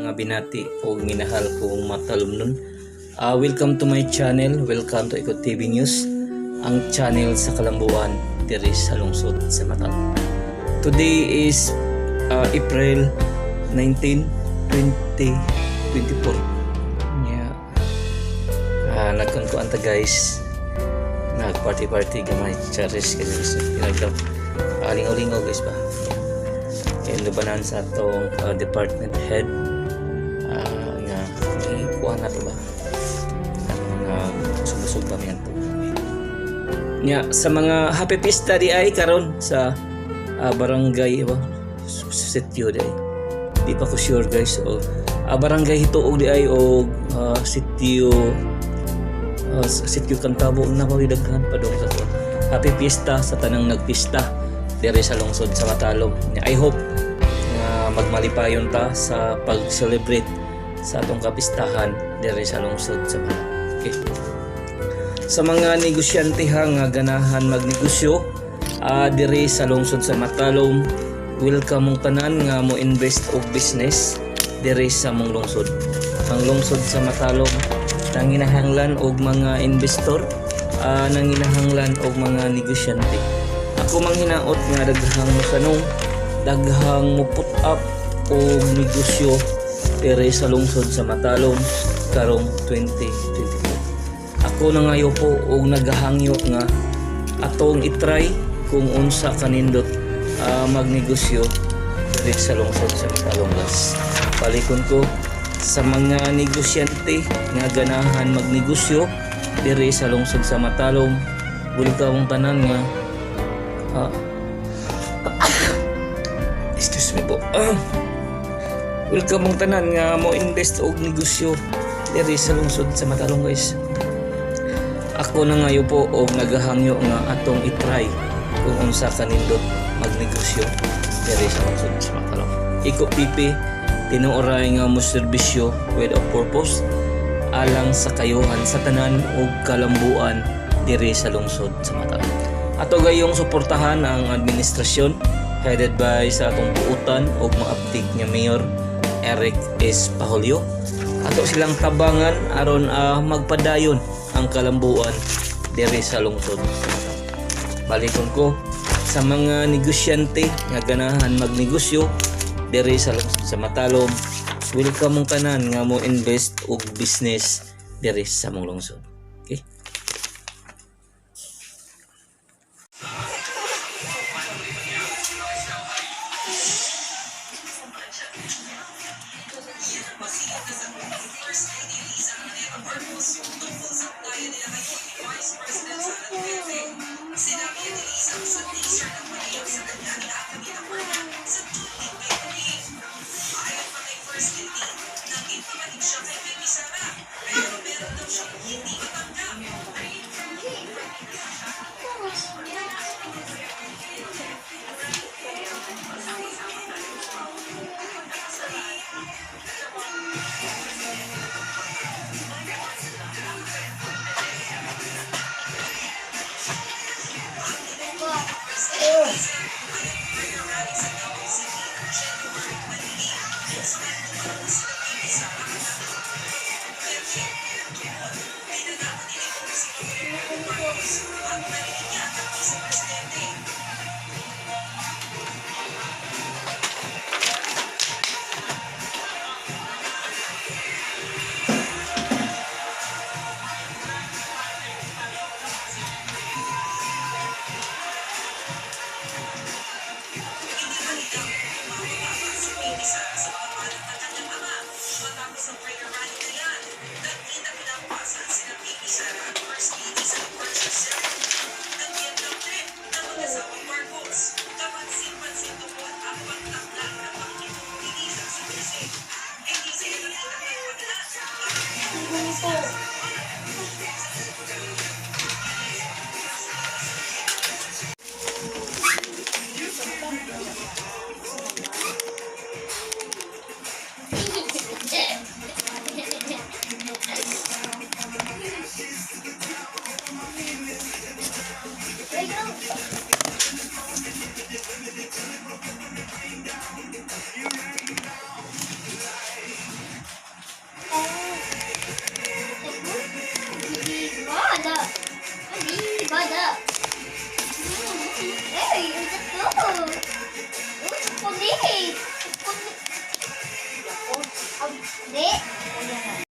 Mga binati o minahal kong matalumnon. Welcome to my channel, welcome to Iko TV News, ang channel sa Kalambuan, diri sa lungsod sa Matalom. Today is April 19, 2024. Yeah. Nagkunkuan ta, guys. Nag-party-party gamay, charis kasi pinagdap. Lingaw-lingaw, guys, ba. Kaya lubanan sa atong department head nga ikuha na to ba, nga busog ba mi to nya sa mga happy pista di ay karon sa barangay ba sitio di ay, di pa ko sure, guys, o barangay Hituog di ay o sitio sitio Kantabo na pa daghan pa dong sa to. Happy pista sa tanang nagpista diri sa lungsod sa Matalom. I hope nga magmalipayon ta sa pag-celebrate sa atong kapistahan diri sa lungsod sa Matalom. Okay. Sa mga negosyante ha nga ganahan magnegosyo diri sa lungsod sa Matalom, welcome mong tanan nga mo invest og business diri sa mong lungsod. Ang lungsod sa Matalom nanginahanglan og mga investor, nanginahanglan og mga negosyante. Ako manghinaot nga daghang mosanong, daghang mo put up og negosyo diri sa lungsod sa Matalom karong 2024. Ako nangayo po og nagahangyo nga atong itry kung unsa kanindot magnegosyo diri sa lungsod sa Matalom, guys. Balikon ko, sa mga negosyante nga ganahan magnegosyo diri sa lungsod sa Matalom, welcome tanan nga excuse me po. Welcome mong tanan nga mo invest og negosyo diri sa lungsod sa Matalom, guys. Ako nangayo po og nagahangyo nga atong itry kung unsa kanindot magnegosyo diri sa lungsod sa Matalom. Iko PP tinuoray nga mo serbisyo with a purpose alang sa kayuhan sa tanan ug kalambuan diri sa lungsod sa Matalom. Ato gayong suportahan ang administrasyon headed by sa atong buutan ug maaptik nga Mayor Eric S. Pahulyo. Ato silang tabangan aron magpadayon ang kalambuan diri sa lungsod sa Matalom. Balikon ko, sa mga negosyante nga ganahan magnegosyo diri sa lungsod sa Matalom, welcome mong tanan nga mo invest og business diri sa mong lungsod. Okay? Di. Kuya na.